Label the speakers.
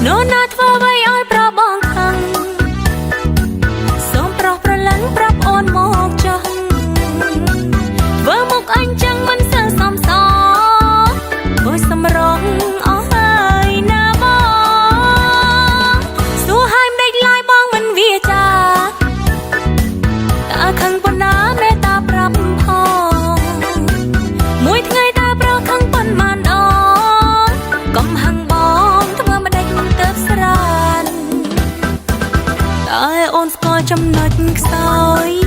Speaker 1: នោះណាធ្វើអ្វីឲ្យប្របងខឹងសូមប្រោះប្រលឹងប្រាប់អូនមកចុះធ្វើមុខអញចឹងមិនសូវសមសធ្វើសម្រងអស់ហើយណាបងសួរហើយមិនដេចឡើយបងមិនវាចាតើខឹងប៉ុណ្ណាមេត្តាប្រាប់ផងមួយថ្ងៃតើប្រខឹងប៉ុន្មានដងកំហឹងបងធ្វើម្ដេចទៅស្រានតែអូនស្គាល់ចំណុចខ្សោយ។